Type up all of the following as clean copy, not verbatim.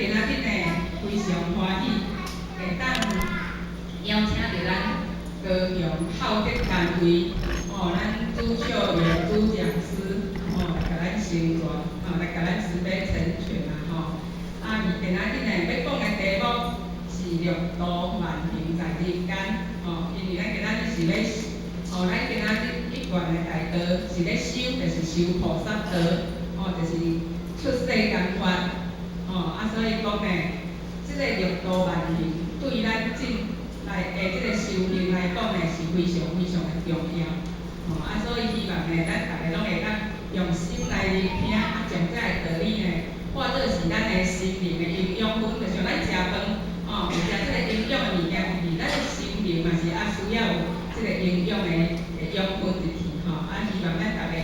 今仔日呢，非常歡喜，會當邀請著咱高雄孝德單位，哦，咱朱秀元朱講師，哦，來共咱成全，哦，來共咱慈悲成全啦，吼。啊，伊今仔日呢，欲講的題目是六度萬行在人間，吼，因為咱今仔日是欲，吼，咱今仔日一貫的大道是咧修，就是修菩薩道，吼，就是出世間法，吼，啊，所以講呢，這个六度萬行對咱進來的這个修行來講呢，是非常非常的重要，吼，啊，所以希望呢，咱逐个攏會當用心來聆聽，啊，將這个道理呢，化做是咱的心靈的營養分，就像咱食飯，吼，有食這个營養的物件入去，咱的心靈嘛是啊需要有這个營養的養分入去，吼，啊，希望咱逐个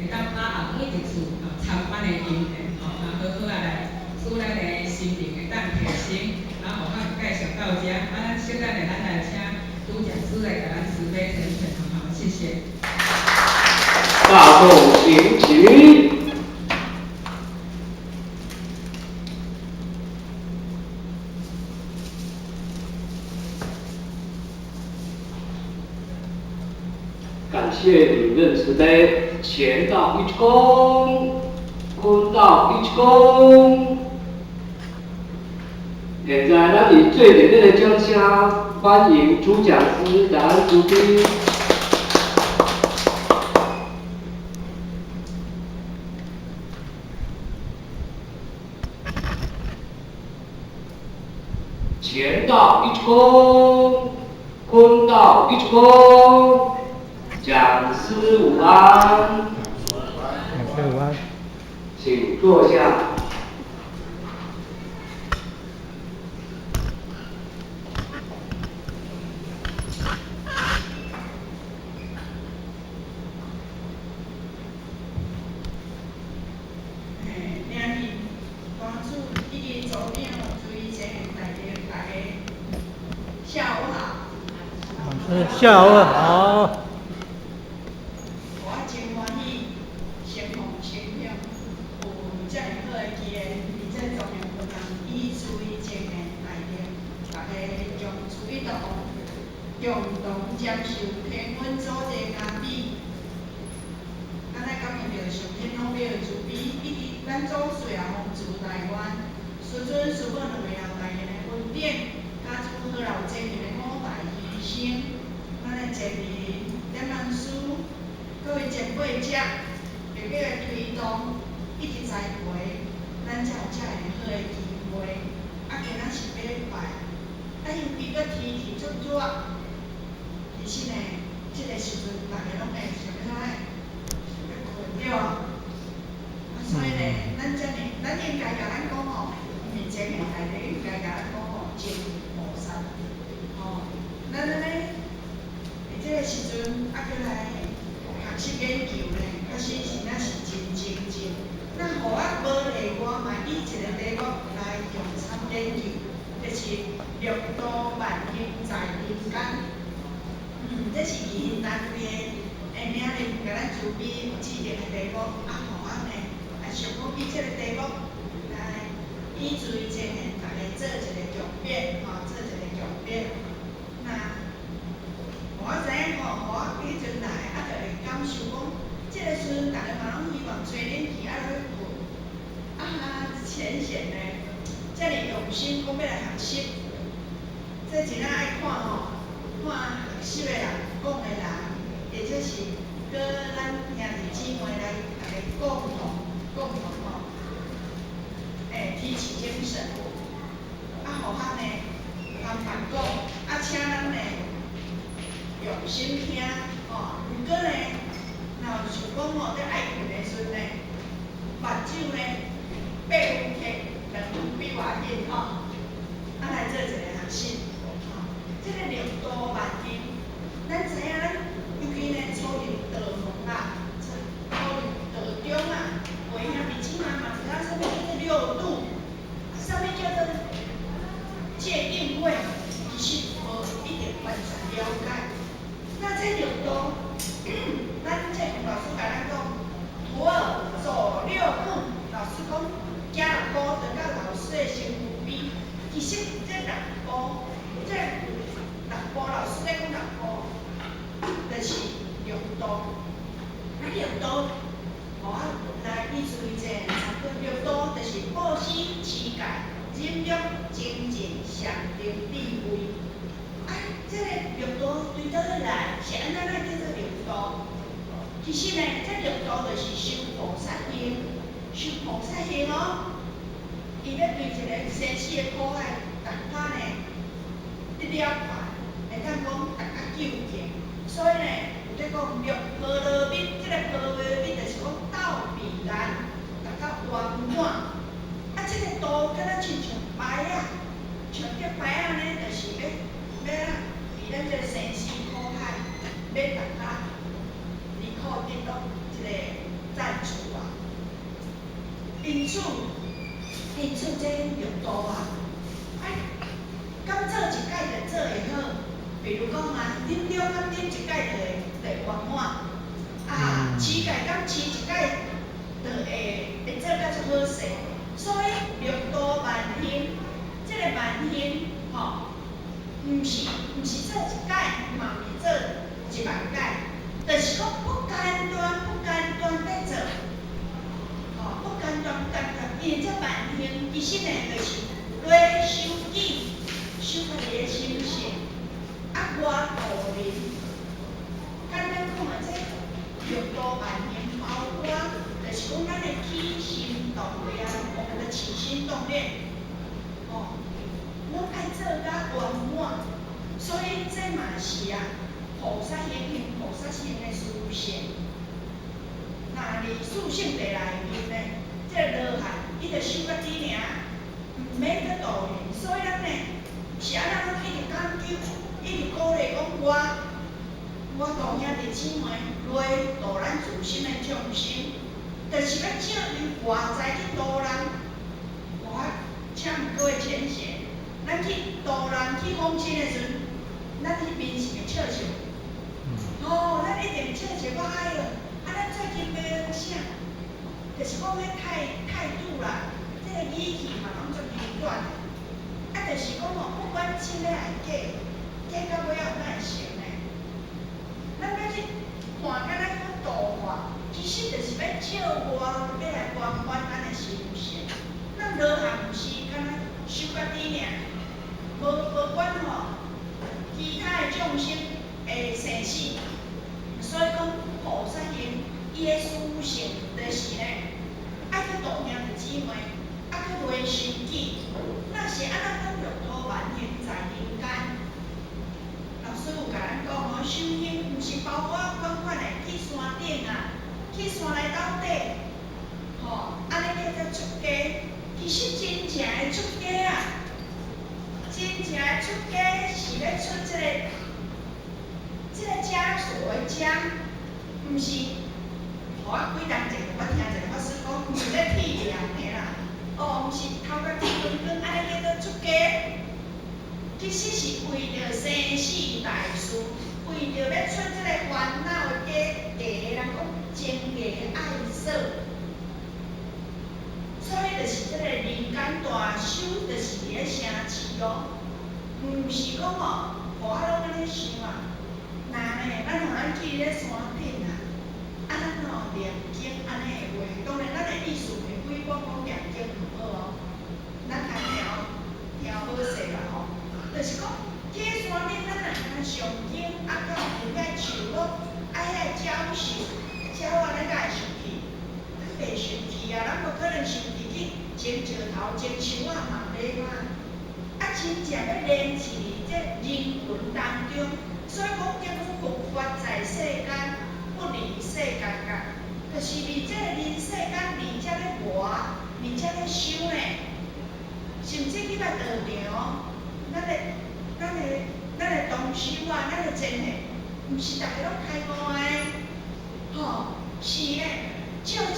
會當把握每一次吼參班的因緣，吼，啊，好好啊來使咱的心靈會當提升，啊，予咱介紹到遮，啊，咱小等下咱來請主講師來共咱慈悲成全，好，謝謝。大眾請起。感謝領任慈悲，前道一鞠躬，坤道一鞠躬。現在，咱以最熱烈的掌聲歡迎主講師來慈悲。前道一鞠躬，坤道一鞠躬。講師午安。講師午安。請坐下。下午好。我真歡喜，承蒙承享有遮爾好的機會，佇這莊嚴佛堂以慈正念大德，逐家將慈悲道共同接受天阮祖地加庇。咱來感應著上天老廟慈悲，以及咱祖師爺弘慈大願，師尊師母兩位老大人的恩典，加諸好老前人的五大犧牲。咱的前人、點萬師、各位前輩者，特別的推動以及栽培，咱才有遮爾好的機會。啊，今仔是禮拜，啊，因為閣天氣足熱，其實呢，這个時陣逐家攏會想欲創啥？想欲睏對無？啊，所以呢，咱遮爾，咱應該共咱講吼，毋是前面大家應該共咱講吼，真菩薩，吼，咱按呢。這个時陣啊，閣來學習研究呢，確實是咱是真精進。那予我無例外嘛，以一個題目來用參研究，就是六度萬行在人間。這是義興單位的領領，共咱慈悲有指定的題目，啊，予我呢，來想講以這個題目來以隨正念，逐家做一個強辯，吼，做一個強辯。那我知影吼，我彼陣來啊，就會感受講，這个時陣逐家嘛攏希望吹冷氣啊落去睏，啊哈淺顯呢，遮爾用心講欲來學習，這真正愛看吼，看學習的人講的人，或者是閣咱兄弟姊妹來逐家共同共同吼，提起精神，啊，予較呢坦白講，啊，請咱呢。用心聽，吼，毋過呢，若有想講吼，佇愛睏的時陣呢，目睭呢閉分開，兩分比偌緊吼，啊來做一個學習，吼，這個六度萬行，咱知影咱尤其呢初入道門啊，初入道中啊，有的兄弟姊妹嘛知影啥物叫做六度，啥物叫做戒定慧，其實無一定完全了解。那這六度，咱這老師共咱講，徒兒走六步。老師講，行六步，就到老師的身邊。忍辱精進禪定智慧。啊，這个六度對佗來？是按怎來叫做六度？其實呢，這六度就是修菩薩行，修菩薩行哦。伊欲對一个生死的苦海，達到呢得了槃，會當講達到究竟。所以呢，有咧講六波羅蜜，這个波羅蜜就是講到彼岸，達到圓滿。啊，這个度敢若親像牌仔，像這牌仔呢，就是欲欲啊，佇咱這个生死苦海，欲達到離苦得樂這个贊處啊。因此，因此這六度啊，哎，敢做一擺就做會好？比如講啊，忍辱敢忍一擺就會就會圓滿，啊，持戒敢持一擺就會會做甲足好勢。所以六度萬行，這个萬行吼，毋是做一擺，嘛毋是做一萬擺，就是講不間斷不間斷咧做，吼，不間斷不間斷，因為這萬行其實呢，就是內修己，修家己的心性，啊外度人。簡單講啊，這六度萬行包括，就是講咱的起心動念，我們的起心動念，吼，攏愛做甲圓滿。所以這嘛是啊，菩薩行行菩薩行的事性。若佇四聖諦內面呢，這個羅漢伊就修家己爾，毋免閣度人。所以咱呢，是按怎攏一直講究，一直鼓勵講我，我度兄弟姊妹來度咱自心的眾生，就是欲借由外在去度人。我請問各位淺顯，咱去度人去訪親的時陣，咱彼面是會笑笑？吼，咱一定笑笑講哎喲，啊，咱最近欲啥？就是講彼態度啦，這个語氣嘛攏足柔軟的。啊，就是講吼，不管真的抑假，假到尾仔哪會成呢？咱欲去看，敢若去度化，其實就是欲借外，欲來圓滿咱的心性。咱羅漢毋是敢若修家己爾，無無管吼其他的眾生的生死。所以講菩薩行，伊的事性就是呢，愛去度兄弟姊妹，愛去內修己。若是按怎講六度萬行在人間？老師有共咱講哦，修行毋是包括款款的去山頂啊，去山內鬥底，吼，按呢叫做出家。其實真正的出家啊，真正的出家是欲出這个枷鎖的枷，毋是。我幾冬前我聽一个法師講，毋是咧剃涼的啦，哦，毋是頭殼剃光光，按呢叫做出家。其實是為著生死大事，為著欲出這个煩惱的結，人講情結愛索。所以就是這个人間大修，就是佇咧城市哦，毋是講吼，予我攏按呢想啊。若呢，咱予咱去咧山頂啊，啊，咱吼念經按呢的話，當然咱的意思袂毀講講念經毋好哦，咱通聽聽好勢啦吼，就是講去山頂，咱若通誦經，啊，到有遐樹木，啊，遐鳥獸，鳥仔咱敢會生氣？咱袂生氣啊，咱無可能生氣去爭石頭、爭樹仔嘛袂嘛。啊，真正欲連繫佇這人群當中，所以講叫做佛法在世間，不離世間覺，就是佇這個人世間，佇遮咧活，佇遮咧修呢，甚至去到道場，咱的同修啊，咱的前輩，毋是逐个攏開悟的，吼，是的，借這個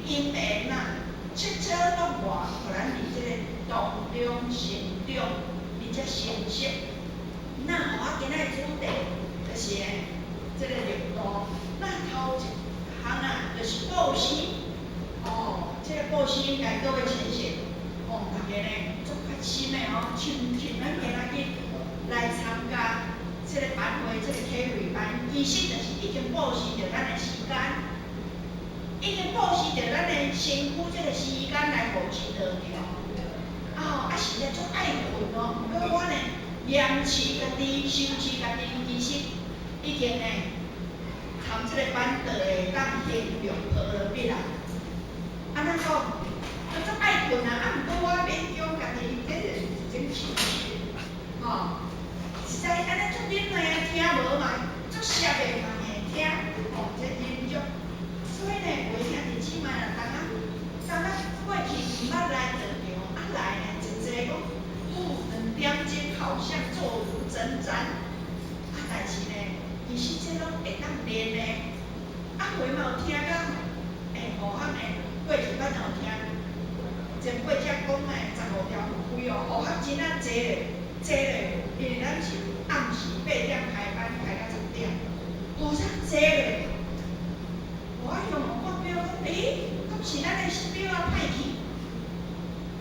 因緣啊，切磋琢磨，予咱佇這個當中成長，佇遮成熟。那予我今仔日主題，就是這個六度。那頭一項啊，就是布施。哦，這個布施應該各位淺顯，哦，逐家呢足較深的哦，像像咱今仔日來參加這個班會，這個體會班，其實就是已經布施著咱的時間，已經布施著咱的身軀這個時間來護持道場。哦，啊是嚴持家己，修持家己，其實已經呢，參這個班就會當行六波羅蜜啦。按怎講？就足愛睏啊，啊，毋過我勉強家己，這就是一種修持，吼。實在按呢足忍耐啊，聽無嘛，足澀的嘛會聽，吼，這忍足。所以呢，有的兄弟姊妹啊，當啊，當啊過去毋捌來道場，啊來呢，一坐講，哦，2點鐘好像坐如針氈。啊，但是呢，其實這攏會當練的。啊，有嘛有聽講，欸，護學呢，過去捌有聽，前輩才講的15條規哦，護學真啊坐咧，坐咧，因為咱是暗時8點開班，開到10點，護學坐咧。我用看表講，欸，敢是咱的表仔歹去？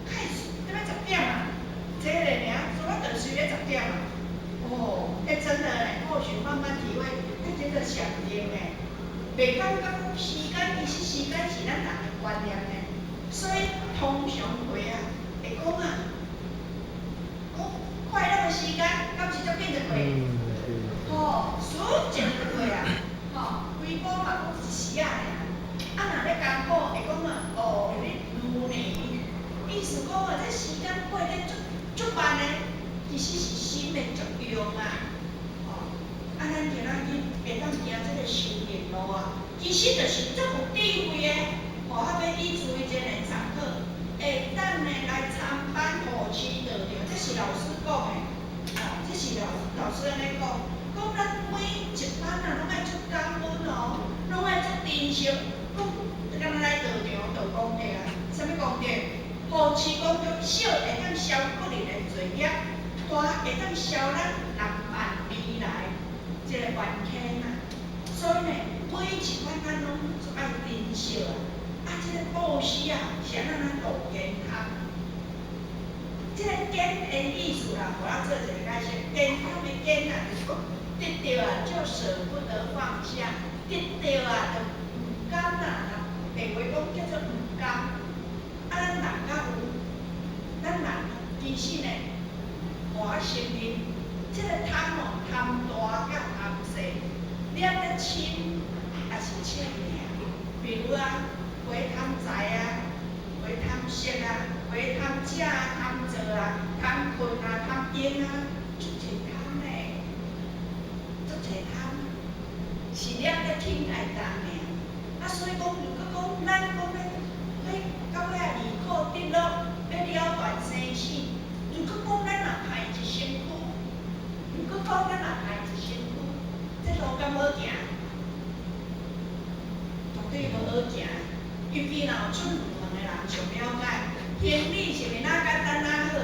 開始欲10點啊？坐咧爾，所以我就隨咧十點啊。哦，欸，真的咧，或許慢慢體會，彼這個上定的，袂感覺講時間，其實時間是咱人的觀念呢。所以通常會啊，會講啊，講快樂的時間，敢是足緊就過？吼，瞬間就過啊！吼，規晡嘛講一時仔爾。啊，若咧艱苦會講啊，哦，日如年，意思講啊，這時間過得足足慢的，其實是心的作用啊。吼，啊，咱今仔日會當行這個修行路啊，其實就是足有智慧的。吼，啊，欲以慈悲精練上好，會當呢來參班護持道場，這是老師講的，吼，這是老老師按呢講，講咱每一班啊，攏愛足感恩哦，攏愛足珍惜，講敢若來道場做功德啊，啥物功德？護持功德小會當消個人的罪業，大會當消咱6萬年來這個冤坑啊。所以呢，每一班咱攏足愛珍惜啊。啊，這個布施啊，是按怎咱度健康？這個堅的意思啦，予我做一個解釋。健康的堅啊，就是講得著啊，就捨不得放下；得著啊，就毋甘啊。白話講叫做毋甘。啊，咱人敢有？咱人其實呢，我承認，這個貪哦，貪大佮貪細，念得深也是淺爾。比如啊，有的貪財啊，有的貪色啊，有的貪食啊、貪做啊、貪睏啊、貪閒啊，足濟貪呢，足濟貪，是念得輕愛重爾。啊，所以講，如果講咱講欲到尾離苦得樂，欲了斷生死，如果講咱若歹一身軀，如果講咱若歹一身軀，這路敢好行？絕對無好行。尤其若有出門的人上了解，行李是毋是哪簡單哪好？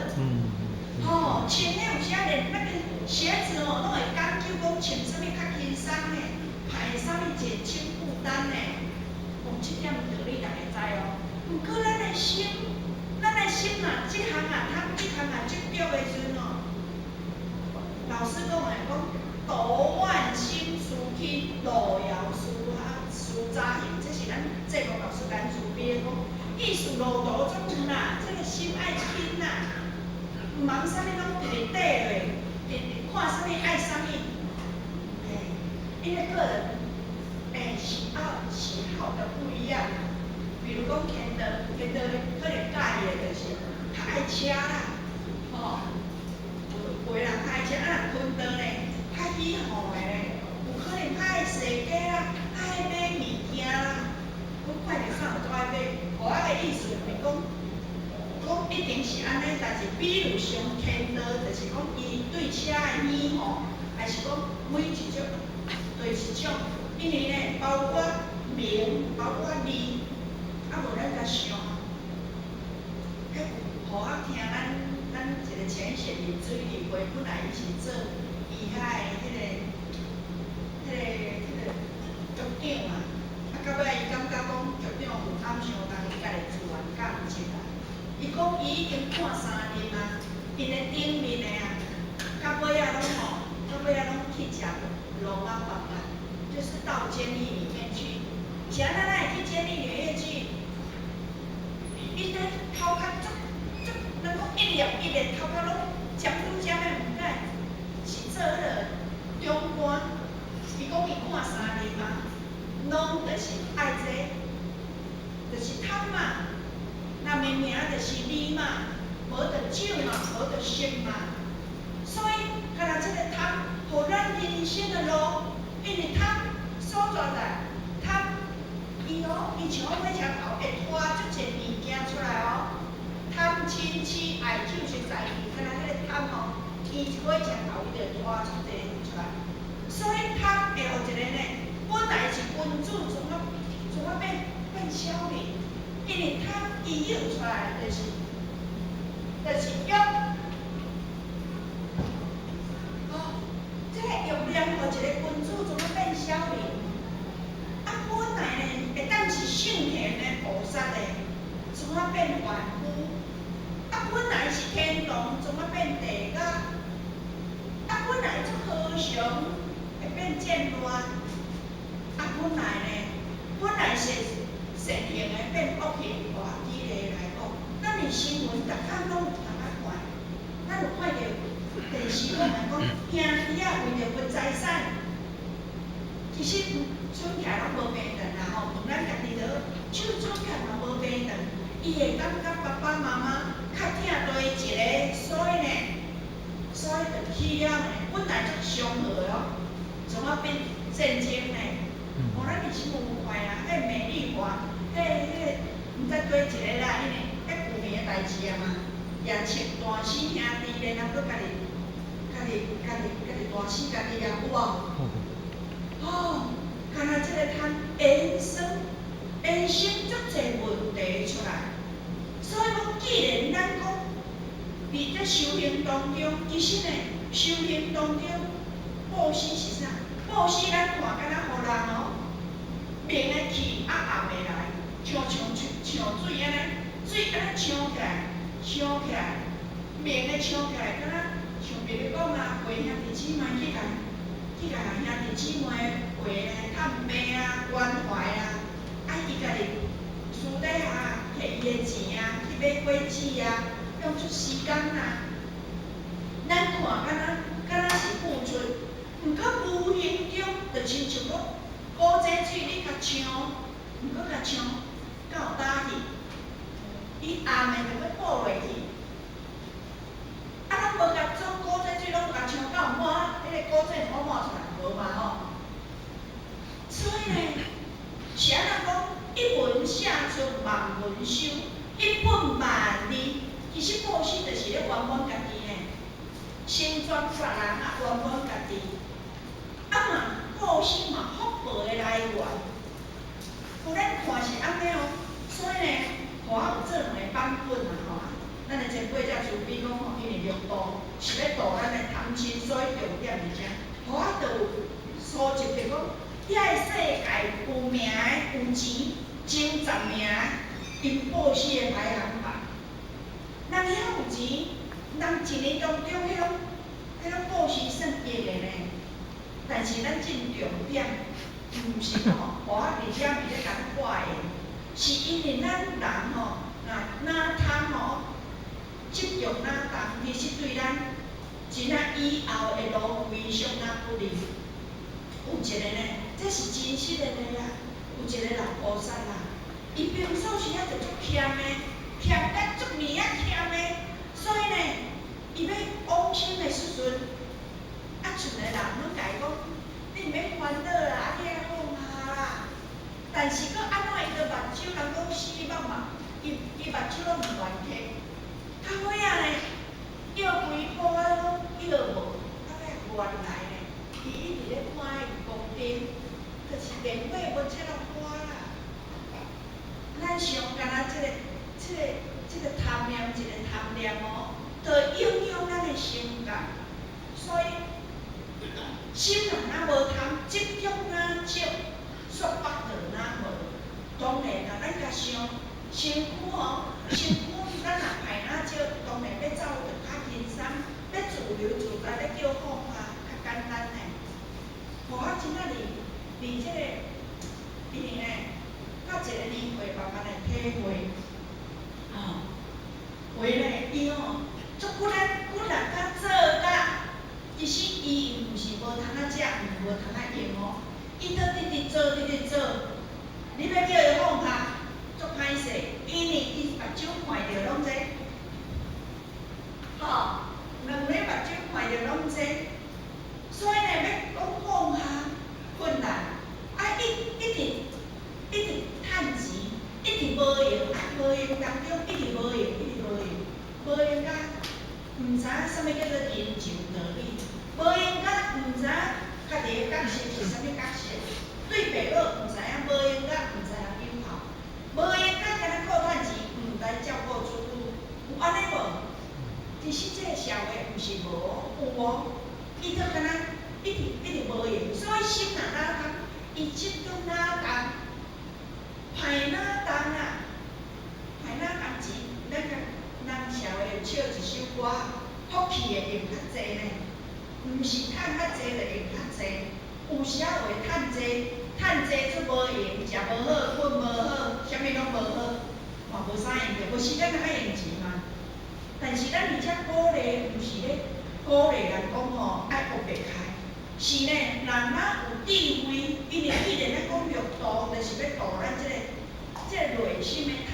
吼，穿的有時啊連那個鞋子哦，攏會講究講穿啥物較輕鬆的，排啥物減輕負擔的。哦，這點道理逐家知哦。毋過咱的心，咱的心若這項啊貪，這項啊執著的時陣哦，老師講的講，度萬心殊輕，路遙思啊思早行，這是咱濟公老師咱慈悲講，意思路途足遠啦，這個心愛輕啦，毋通啥物攏直直綴落，直直看啥物愛啥物，欸，因為個人欸喜好的不一樣。比如講牽導，牽導可能佮意的就是較愛車啦，吼，有的人較愛車，啊若坤道呢，較喜好的咧，有可能較愛踅街啦，較愛買物件啦。我看著啥有足愛買，我的意思毋是講，講一定是按呢，但是比如像牽導，就是講伊對車的喜好，還是講每一種對一種，因為呢，包括名，包括利，啊無咱共想，彼有予我聽咱一個淺顯的水利會，本來伊是做伊遐的彼個局長啊，啊到尾伊感覺講局長負擔傷重，伊家己自願降職啊。伊講伊已經看三任啊，𪜶的頂面的啊，到尾仔攏吼，到尾仔攏去食籠仔飯啊，就是到監獄裡面去。是按怎咱會去監獄裡面去？伊咧頭殼足足，咱講一粒一粒頭殼攏尖愈尖的，毋敢就是愛這個，就是貪嘛。男的名就是利嘛，無就酒嘛，無就色嘛。所以，敢若這個貪，予咱人生的路，因為貪所在在貪，伊哦，伊像火車頭會拖足濟物件出來哦。貪嗔痴愛酒食財氣，敢若彼個貪哦，伊火車頭伊就會拖出這個出來。所以貪會予一個呢，本來是君子，怎啊變小人？因為貪伊引出來就是欲。哦，這個欲念予一個君子怎啊變小人？啊，本來呢會當是聖賢的菩薩的，怎啊變凡夫？啊，本來是天童，怎啊變地獄？啊，本來足和尚，會變戰亂？啊，本來呢，本來是善行的變惡行。哇，舉例來講，咱佇新聞逐工攏有通仔看，咱有看著電視攏會講兄弟仔為著分財產，其實剩起來攏無平等啦吼，問咱家己就好，手剩起來嘛無平等，伊會感覺爸爸媽媽較疼佗一個，所以呢，所以就起了呢，本來足祥和的哦，怎啊變戰爭呢？哦，咱佇新聞有看啊，彼美麗華，彼毋知佗一個啦，因為彼舊年的代誌啊嘛，也穿大死兄弟，然後閣家己大死家己啊，有無？哦，敢若這個貪衍生足濟問題出來，所以講，既然咱講佇這修行當中，其實呢，修行當中布施是啥？布施咱看敢若予人哦，明的去啊暗的來，像水按呢，水按呢沖起來，沖起來，明的沖起來，敢若像比如講啊，陪兄弟姊妹去共兄弟姊妹陪探病啊、關懷啊，啊，伊家己私底下摕伊的錢啊，去買果子啊，用出時間啊，咱看敢若是付出，毋過無形中就親像講古井水，你共沖，毋過共沖到佗去？伊暗的就欲倒落去，啊，攏無共做古井水，攏共沖到滿，彼個古井有滿出來無嘛吼？所以呢，是按怎講？一文下出萬文收，一本萬利。其實布施就是咧圓滿家己呢，成全別人啊，圓滿家己。啊嘛，布施嘛，福報的來源。有咱看是按呢哦，所以呢，我有做兩个版本啊吼。咱的前輩才慈悲講吼，因為六度是欲度咱的貪嗔，所以重點佇遮。予我就有搜集著講，遐个世界有名的、有錢前10名的，𪜶布施的排行榜。人遐有錢，人一年當中彼種布施算億的呢。但是咱真重點，毋是吼，我佇遮毋是咧共咱掛緣，是因為咱人吼，若貪吼，執著若貪，其實對咱真正以後的路非常仔不利。有一個呢，這是真實的例啊，有一個老菩薩啦，伊平素時仔就足儉的，儉甲足爾仔儉的，所以呢，伊欲往生的時陣，啊，厝的人攏共伊講，你毋免煩惱啦，啊，你愛放下啦。但是閣按怎伊的目睭，人講死目嘛，伊目睭攏毋願開。到尾仔呢，搖規波仔攏搖無，到尾原來呢，伊一直咧看彼個宮燈，就是電火無切落花啦。咱想敢若這個貪念，一個貪念，啥物叫做人情道理，無閒甲毋知影家己的角色是啥物角色，對白老毋知影，無閒甲毋知影有效，無閒甲敢若靠趁錢，毋知照顧子女，有按呢無？其實這個社會毋是無，有哦，伊就敢若一直一直無閒，所以心若哪空，伊心中哪重，歹哪重啊，歹哪重錢，咱甲人社會有唱一首歌，福氣會用較濟呢，毋是趁較濟就用較濟，有時仔會趁濟，趁濟出無閒，食無好，睏無好，啥物攏無好，嘛無啥用著，無時間通用錢嘛。但是咱佇遮鼓勵，毋是咧鼓勵人講吼愛烏白開，是呢，人若有智慧，因為既然咱講六度，就是欲度咱這個內心的貪，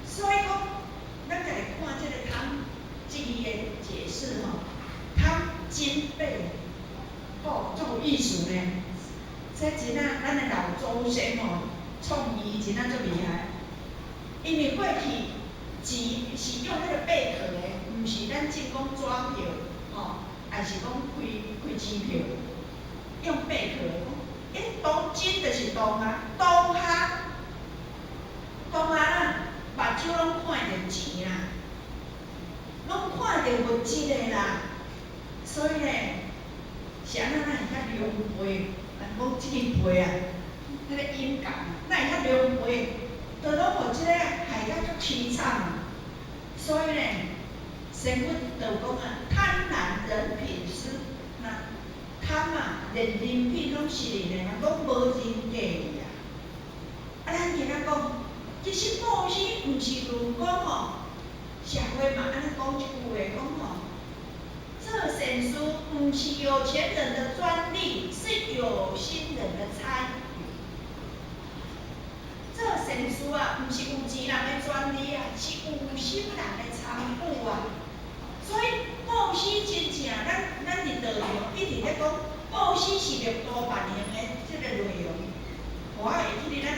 所以講，咱家己看這個貪這字的解釋吼，貪金貝，吼，足有意思呢。這真啊，咱的老祖先吼，創意真啊足厲害，因為過去錢是用彼個貝殼的，毋是咱正講紙票，吼，抑是講開開支票，用貝殼的。講，欸，當金就是當下，當下，當下啦，目睭攏看著錢啦，攏看著物質的啦，所以呢，是按怎咱會遐狼狽？人講這个狽啊，彼個音感，咱會遐狼狽，都攏予這個害甲足淒慘啊！所以呢，先佛就講啊，貪婪人品失，那貪啊，連人品攏失去呢，人講無人格去啊！啊，咱今仔講，其實布施毋是論講吼，社會嘛按呢講一句話，講吼，做善事毋是有錢人的專利，是有心人的參與。做善事啊，毋是有錢人的專利啊，是有心人的參與啊。所以布施真正，咱佇道場一直咧講，布施是六度萬行的這個內容。我會記得咱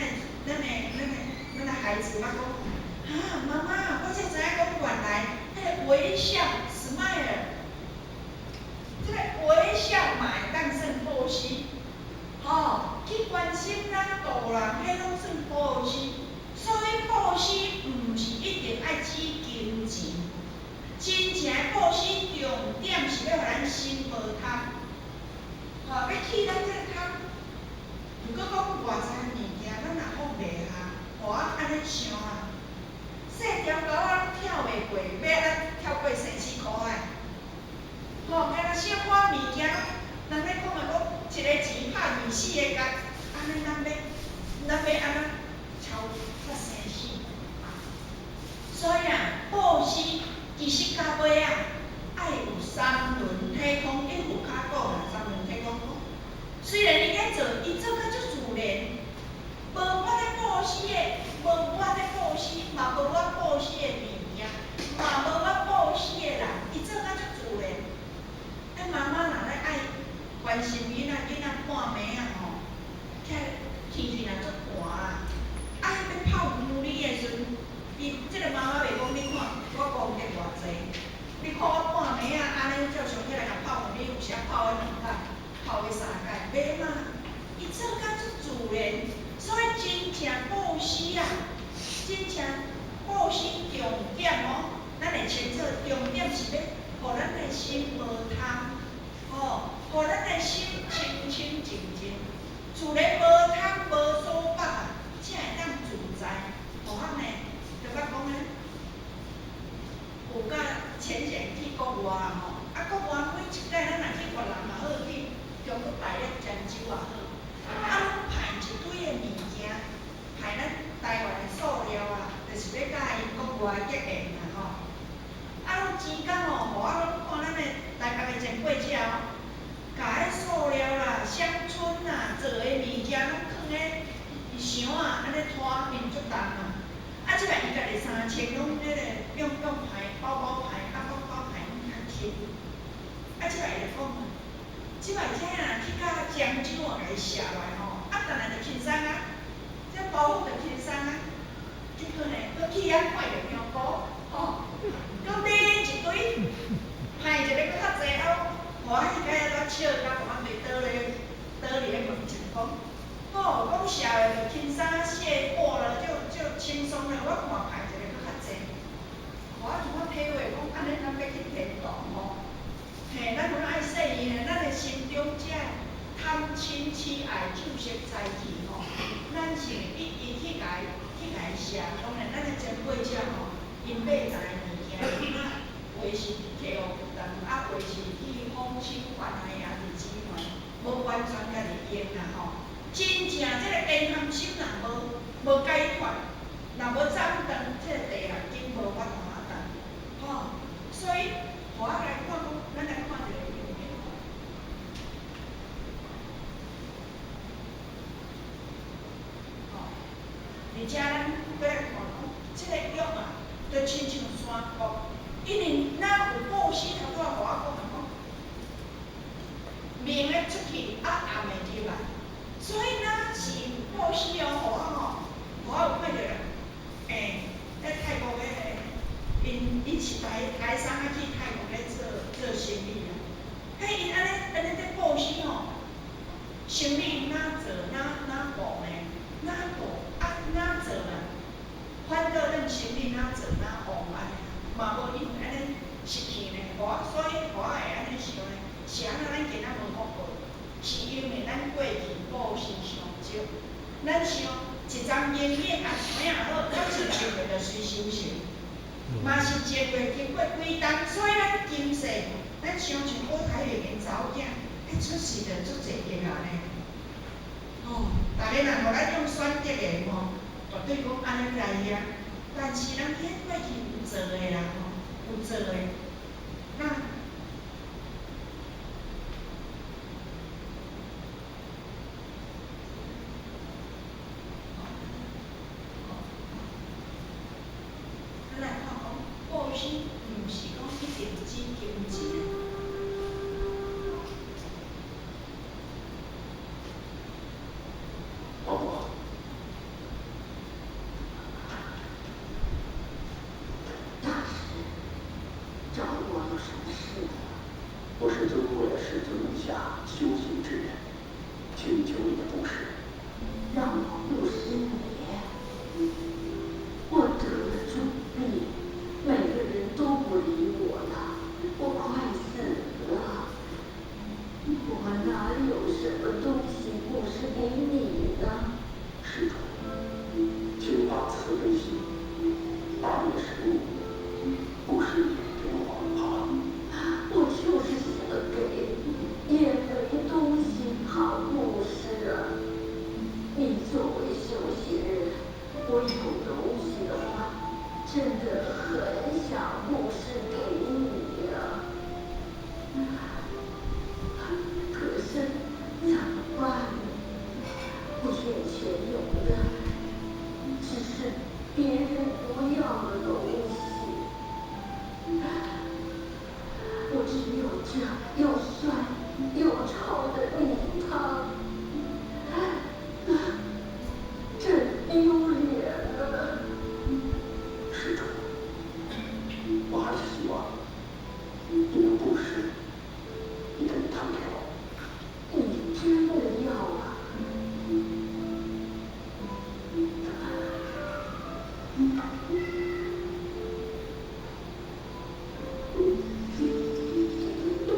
的孩子捌講，啊，媽媽，我才知影講原來彼個微笑 smile，這個微笑嘛會當算布施，吼，去關心咱度人，彼攏算布施。所以布施毋是一定愛指金錢，真正的布施重點是欲予咱心無貪，吼，欲去咱這個貪。毋過講偌濟物件，咱若放袂下，予我按呢想啊，細條狗仔攏跳袂過，欲按怎跳過生死苦海？吼，敢若小可物件，人咧講的講一个錢拍24個結，按呢咱欲按怎超脫生死？所以啊，布施其實到尾啊，愛有三輪體空，伊佛卡講啊，三輪體空講。雖然伊咧做，伊做甲足自然，無我咧布施的，無我咧布施，嘛無我布施的物件，嘛無我布施的人，伊做甲足自然。啊，媽媽若咧愛關心囡仔，囡仔半暝啊吼，起來天氣若足寒啊，啊，欲泡牛奶的時陣，伊這個媽媽袂講，你看我功德偌濟，你看我半暝啊，按呢照常起來共泡牛奶，有時泡彼兩擺，泡彼三擺，袂嘛？伊做甲足自然，所以真正布施啊，真正布施重點哦，咱會清楚重點是欲予咱的心無貪，吼，予咱的心清清淨淨，自然無貪無束縛啊，才會當自在。無法呢，就捌講咧，有甲淺顯去國外吼，啊國外每一擺咱若去越南也好，去中國大陸漳州也好，啊攏派一堆的物件，派咱台灣的塑料啊，就是欲佮𪜶國外結緣啊吼。啊，攏錢工吼，予我攏看咱的台北的前輩者哦，共彼塑料啦、鄉村啦做的物件攏囥咧箱啊，按呢拖，因足重啊。啊，這擺伊家己3000攏彼個用牌包包牌，啊包包牌攏較輕。啊，這擺伊就講啊，這擺這若去到漳州啊，共伊卸落來吼，啊，轉來就輕鬆啊，這包袱就輕鬆啊。結果呢，閣去遐看著香菇，吼，閣買一堆，派一食，當然咱的前輩者吼，𪜶買來的物件，啊，有的是摕予人，啊，有的是去訪親關愛啊，佇寺內，無完全家己用啦吼。真正這个健康心若無解決，若無斬斷這個地內經無法度啊動，吼。所以，予我來看講，咱來看一个影片。吼，而且咱閣來看講，這个約啊，就親像山谷，因為咱有布施，頭拄仔予我講啊講，明的出去，啊暗的入來，所以若是布施哦，予我吼，予我有看著咧泰國迄个，𪜶是台商啊去泰國咧做生意啊，彼𪜶按呢咧布施吼，生意哪做哪旺呢？哪旺啊哪做啊？反倒咱生意哪做哪旺按呢，嘛無因為按呢失去呢，我所以我會按呢想呢，是按怎咱今仔無福報？是因為咱過去布施傷少，咱想一針煙影啊，啥也好，咱是一月就隨修成，嘛是一月經過幾冬，所以咱今世，咱想像郭台銘𪜶查某囝，彼出世就足濟億啊呢。吼，逐个若予咱用選擇的吼，絕對講按呢來遐。但是人彼過去有做的啦吼，有做的，那。咱來看講，布施毋是講一定指金錢。王伯，大師，找我有什麼事？我是尊為了世尊門下修行之人，請求你的布施。讓我布施你？我得了重病，每個人都不理我了，我快死了。我哪有什麼東西布施給你呢？施主，請發慈悲心，把你的食物布施給我，好嗎？我就是想給，也沒東西好布施啊。你作為修行人，我有東西的話，真的很想布施給你啊。可是怎麼辦呢？我眼前有的只是別人不要的東西，我只有這又酸又臭的米湯，真丟臉啊！施主，我還是希望你能布施你的米湯給我。你真的要啊？謝謝施主，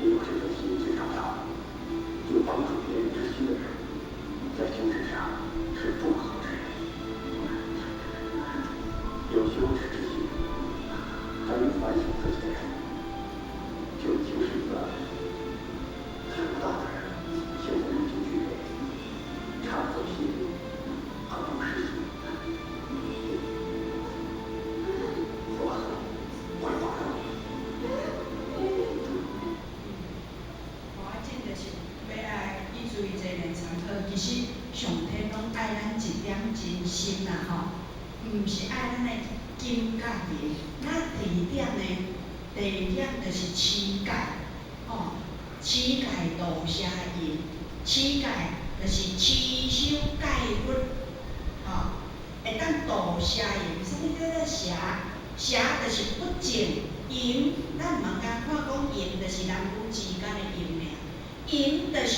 你有這份心最重要。有幫助別人之心的人，在精神上是富足之人。有羞恥之心，敢於反省自己的人，就已經是一個強大的人。現在已經具備懺悔心和布施心，佛會保佑你。我真就是欲來以注意這個參考，其實上天攏愛咱一點真心啦吼，毋是愛咱的金甲銀。那第二點呢？第二點就是持戒，吼，持戒度邪淫，持戒就是持守戒律，吼，會當度邪淫。啥物叫做邪？邪就是不淨，淫，咱毋通干看講淫就是男女之間的淫爾，淫就是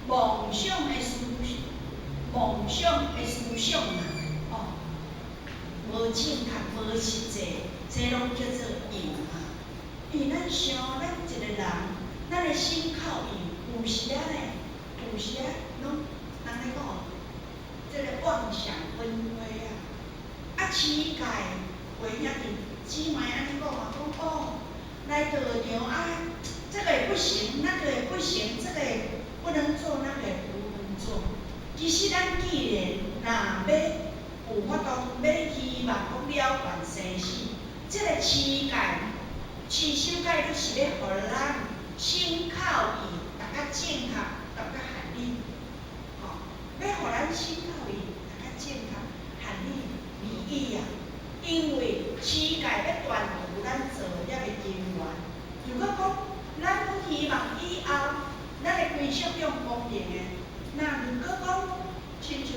妄想的思，妄想的思想啦，哦，無無正確、無實際，這攏叫做妄啊。因為咱想，咱一個人，咱的身口意有時仔呢，有時仔攏人咧講，這個妄想紛飛啊。啊，持戒有兄弟姊妹按呢講啊，講哦，來道場啊，這個也不行，那個也不行，這個也不能做，那個也不能做。其實咱既然若欲有法度，欲希望講了斷生死，這個持戒、持守戒律是欲予咱身口意逐較正確，逐較合理，吼，欲予咱身口意逐較正確、合理、如意啊。因為持戒欲斷除咱造業的根源。如果講咱閣希望以後咱的歸宿用光明的，那如果講親像。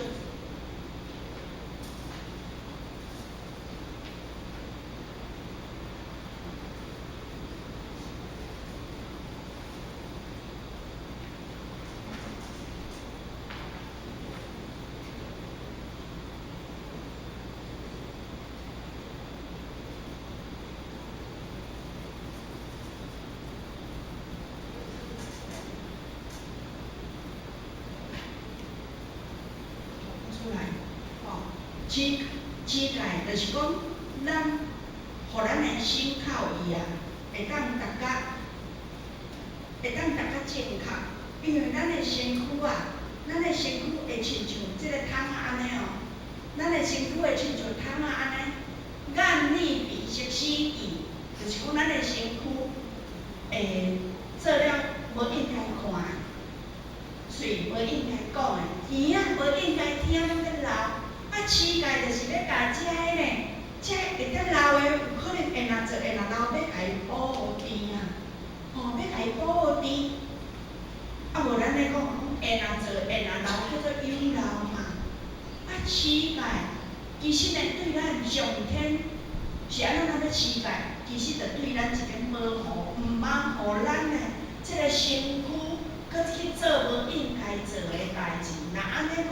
出來，吼，持持戒就是講，咱予咱的身口意啊，會當達較，會當達較正確，因為咱的身軀啊，咱的身軀會親像這個桶仔按呢哦，咱的身軀會親像桶仔按呢，眼耳鼻舌身意，就是講咱的身軀會做了無應該看的，喙無應該講的，耳仔無應該聽，攏咧流。啊，持戒就是欲共這个呢，這會當流的，有可能會若做會若流，欲共伊保護甜啊，吼，欲共伊保護甜。啊，無咱咧講，會若做會若流，叫做有漏嘛。啊，持戒其實呢，對咱上天是按怎咱欲持戒，其實就對咱一種保護，毋通予咱呢這個身軀閣去做無應該做的代誌。若按呢講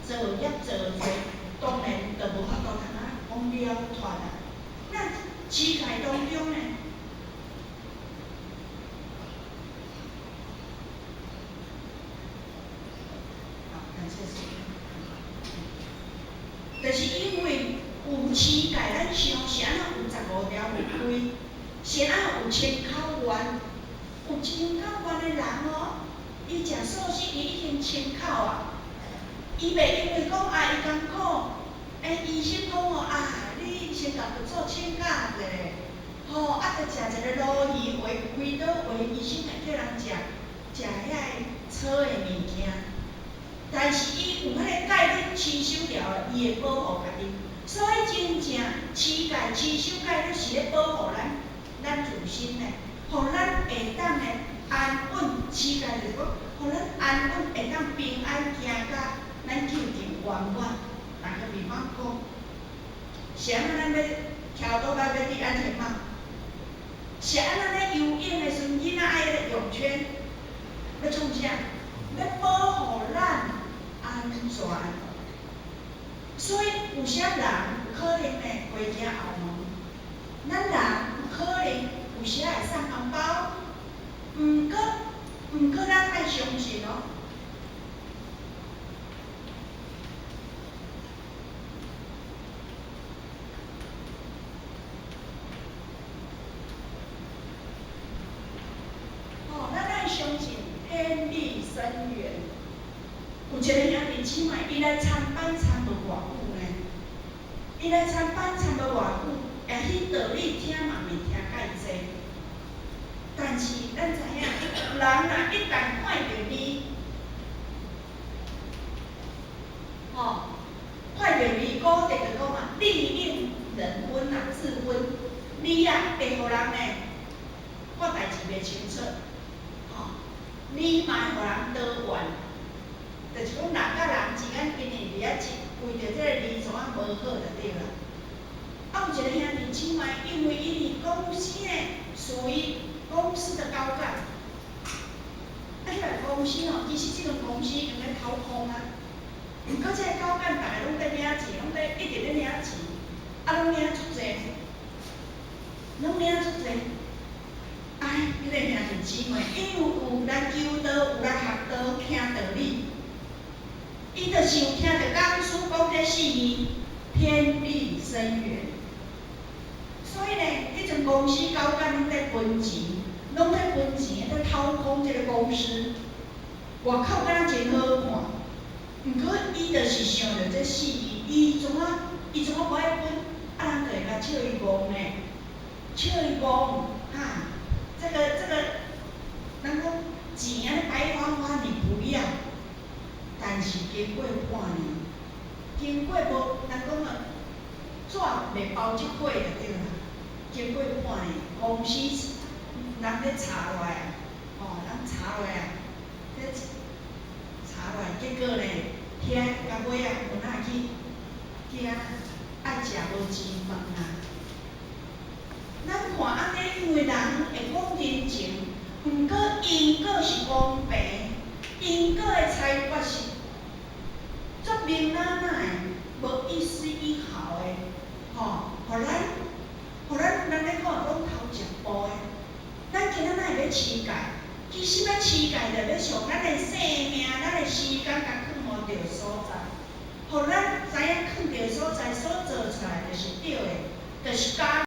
造業造罪，當然就無法度通啊講了脫啊。那持戒當中呢？好，感謝師父。就是因為有持戒，咱想是按怎有15條有規，是按怎有清口願，有清口願的人哦，伊食素食，伊已經清口啊。伊袂因為講啊，伊艱苦，欸，醫生講哦啊，你先共佢做請假者，吼，啊，著食一个鱸魚，話規桌話醫生會叫人食食遐个粗的物件，但是伊有彼個戒律持守牢，伊會保護家己。所以真正持戒持守戒律是咧保護咱咱自身的，予咱會當的安穩持戒就是講，予咱安穩會當平安行到咱究竟圓滿。打個比方講，是按怎咱欲徛倒來欲戴安全帽？是按怎咧游泳的時陣，囡仔愛咧泳圈，欲創啥？欲保護咱安全。所以有啥人有可能呢回家後門，咱人有可能有時會送紅包，毋過咱愛相信哦。吼，咱愛相信天理深遠。有一個兄弟姊妹，伊來參班參無偌久呢，伊來參班參無偌久，也許道理聽嘛袂聽介濟。但是咱知影，人若一旦看著利，吼，看著利，古德就講啊，利令人昏啊，智昏，利啊會予人呢看代誌袂清楚，吼，利嘛會予人多怨。就是講人佮人之間，因為佇遐為著這個利怎啊無好就對啦。啊，有一個兄弟姊妹，因為伊佇公司呢，屬於公司的高幹。啊，彼個公司吼，其實這間公司用咧掏空啊。毋過這個高幹逐个攏佇領錢，攏佇一直咧領錢。啊，攏領足濟，攏領足濟。哎，彼個兄弟姊妹，因為有來求道，有來學道，聽道理，伊就是有聽著講師講這四字，天地生緣。所以呢，彼陣公司高管攏咧分錢，攏咧分錢，咧掏空這個公司，外口敢若真好看，毋過伊就是想著這四字，伊怎仔無愛分，啊人就會共笑伊戇呢，笑伊戇，哈，這個，人講錢按呢白花花你不要，但是經過半年，經過無，人講啊，紙袂包這火就對啦。經過半年，公司人咧查落來啊，吼，人查落來啊，咧查落來，結果呢，遐到尾啊，有哪去去遐愛食無錢飯啊。咱看按呢，因為人會講人情，毋過因果是公平，因果的裁決是足明哪哪的，無一絲一毫的，吼，予咱人咧看攏頭一步的。咱今仔哪會欲持戒？其實欲持戒，就欲將咱的性命、咱的時間，共囥予著所在，予咱知影囥著所在所做出來就是對的，就是假。